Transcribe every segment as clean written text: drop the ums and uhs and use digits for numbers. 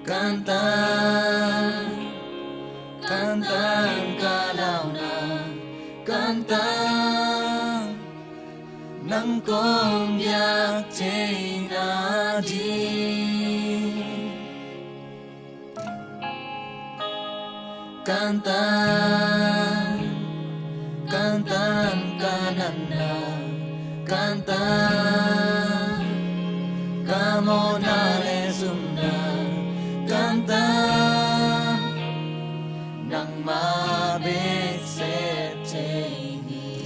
Kantan, kantan kalauna, kantan nang kong biak na di. Kantan, kantan kanana, kantan kamo na lesumna, kantan nang mabit ni.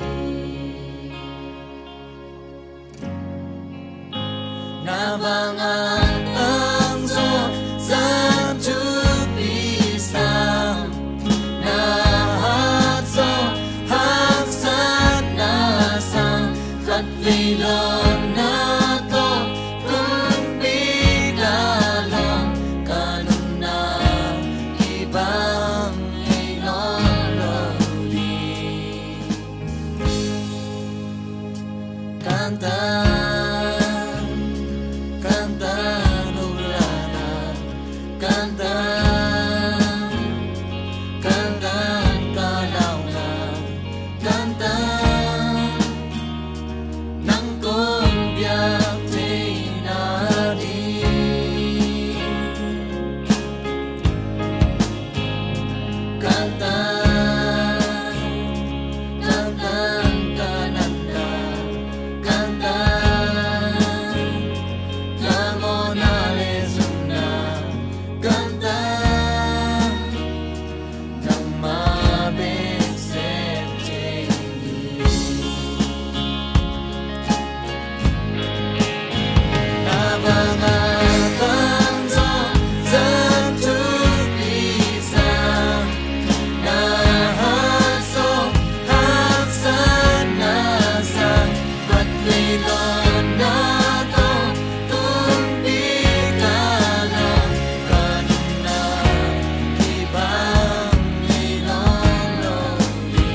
Navangatang so san tupisang nahatso haksan nasang khatvilon nato kumpigalang kanuna ibang ilolodi. Kantan, kantan ulana, kantan, kantan kalauna, kantan nang kumbiyak tinadi. Kantan, kantan kananda, kantan kamo na lesumna, kantan nang mabit Navangatang so san tupisang nahatso haksan nasang patlilon nato kumpigalang kanuna ibang ilolodi.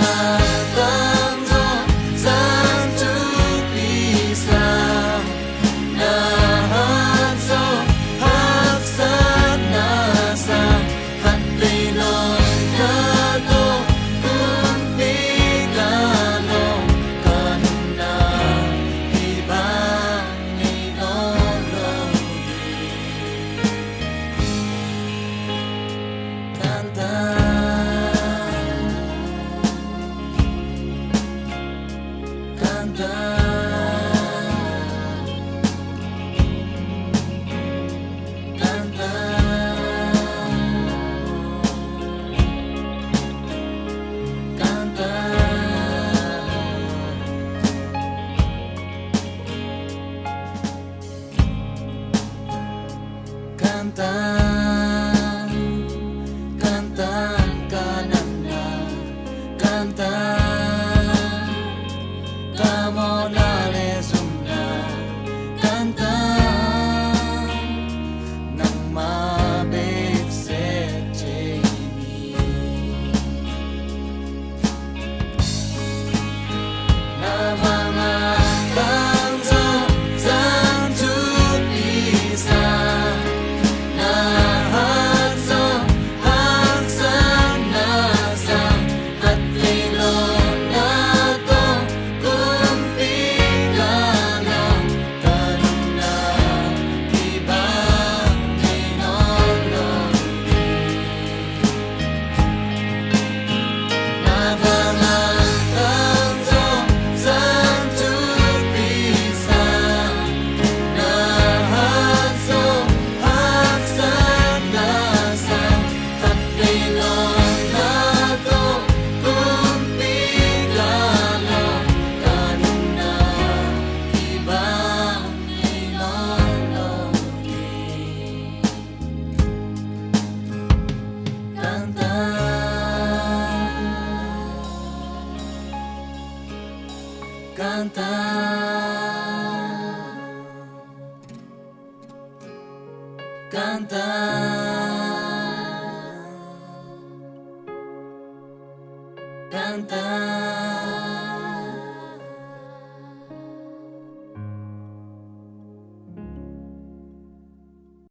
Navangatang so san tupisang nahatso haksan nasang hatlilon nato kumpigalong kanuna ibang ilolodi. Kantan, kantan, kantan, kantan, kantan, kantan kanana, kantan kamo na lesumna, kantan nang mabit ni. Navangatang so san tupisang nahatso haksan nasang hatlilon nato kumpigalang kanuna ibang ilolodi. Navangatang so san tupisang nahatso haksan nasang hatlilon nato kumpigalang kanuna ibang ilolodi. Kantan, kantan, kantan, kantan.